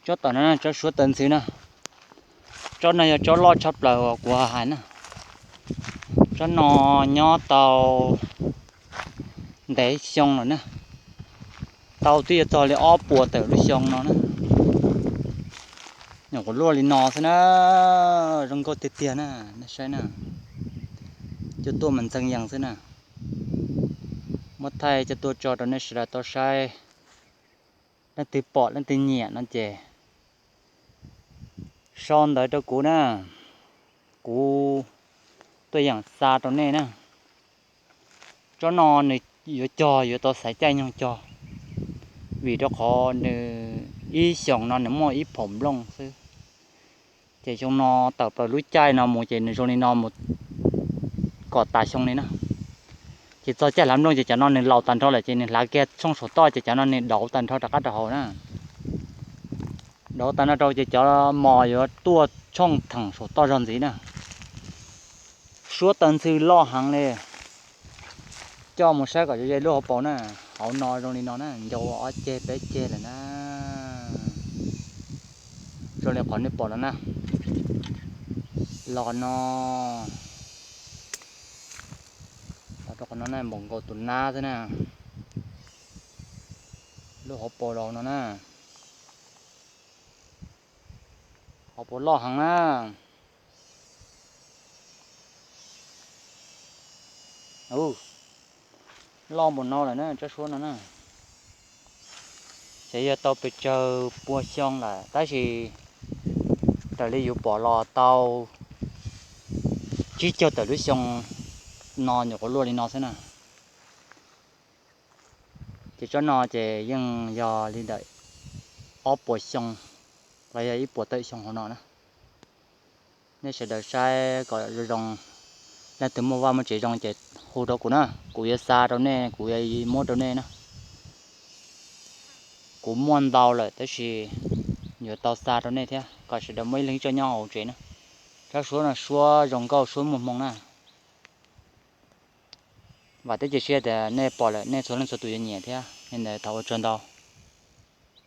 Tsob tom no tsob suab taw ntxhw na. Tsob no yog tsob loj tshaj plaws uas kuv hais na. Tsob no nyob tau ntev xyoo lawm na, tau twb yuav txog li ob puas tawm lub xyoo no na. Nyuam qhuav luaj li no xwb na, zoo nkauj tiag tiag na, nej saib na. Coj tuaj mas ntxeev yees xwb na. Muab thaij coj tuaj tso rau nej sawv daws tau saib. Leej twg pom leej twg nyiam no ces sau ntawv rau kuv na, kuv tuaj yeem xa rau nej na. Tsob no nws yuav cog yuav tau xaiv caij nyoog cog, vim rau qhov nws ib xyoos no nws muaj ib phaum nplooj xwb. Ces xyoo no tawm plaws lub caij no mus ces nws zoo li no mus kom tas xyoo li na. Ces txog caij hlav nplooj ces cov no nws laus tag nrho lawm ces nws hlav kiag tshooj saum toj ces cov no nws dauv tag nrho rov qab rau hauv na. Dauv tag nrho rau ces cov mos yuav tuaj tshooj theem saum toj zog ntxiv na. Suab taw ntxhw loj heev li. Coj mus saib kom ze ze lub hauv paus na. Hauv no zoo li no na, ncau ob ceg peb ceg lawm na. Zoo li qhov nej pom no na. Los no, los rau qhov no na, npaum nkaus tus nab xwb na. Lub hauv paus los no na. Hauv paus loj heev na. Loj npaum no lawm na, tsob suab no na. Xyov yog tau pes tsawg pua xyoo lawm tab sis raws li yus pom los tau tsib caug tawm lub xyoo no nyuam qhuav luaj li no xwb na. Ces tsob no ces yeej yog li ntawm ob puas xyoo los yog ib puas tawm xyoo hauv no na. Nej sawv daws saib kom zoo zoo, leej twg muaj vaj muaj tsev zoo ces hu rau kuv na, kuv yuav xa rau nej, kuv yuav muab rau nej na. Kuv muaj ntau lawm tab sis yuav tau xa rau nej thiab kom sawv daws muaj ib leeg ib tsob nyob hauv tsev na. Tsob suab no suab zoo nkauj suab muag hmoo na. Vam thiab cia siab tias nej pom lawm nej txhua leej txhua tus yuav nyiam thiab. Li ntawd thov ua tsaug ntau.